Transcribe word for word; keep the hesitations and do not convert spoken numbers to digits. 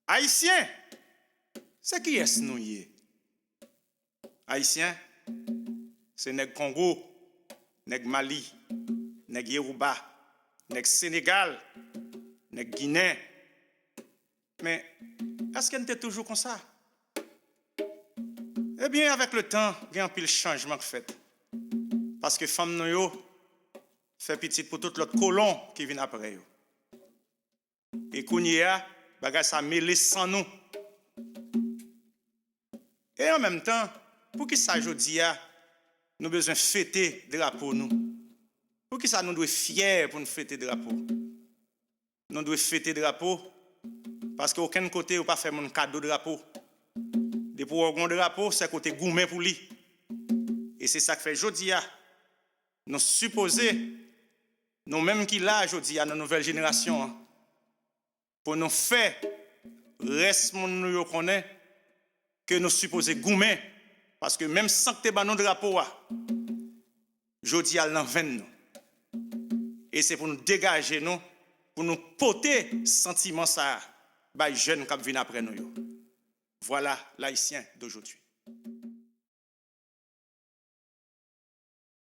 Ayisyen, se kiyès nou ye? Ayisyen, se nèg Kongo, nèg Mali, nèg Yewouba, nèg Senegal, nèg Ginen. Men, èske n te toujou konsa? Ebyen, avèk letan, gen anpil chanjman k fèt. Paske fanm nou yo fè pitit pou tout lòt kolon ki vin apre yo. E kounye a, bagay sa mele san nou. E an menm tan, poukisa jodi a nou bezwen fete drapo nou? Poukisa nou dwe fyè pou n fete drapo? Nou dwe fete drapo, paske okenn kote yo pa fè moun kado drapo. Depi w wè w gen yon drapo, se kote goumen pou li. E se sa k fè jodi a, nou sipoze, nou menm ki la jodi a nan nouvèl jenerasyon an, pou nou fè rès moun nou yo konnen ke nou sipoze goumen, paske menm san k te ban nou drapo a, jodi a l nan venn nou. E se pou nou degaje nou, pou nou pote santiman sa a bay jèn k ap vin apre nou yo. Voilà l'Haïtien d'aujourd'hui.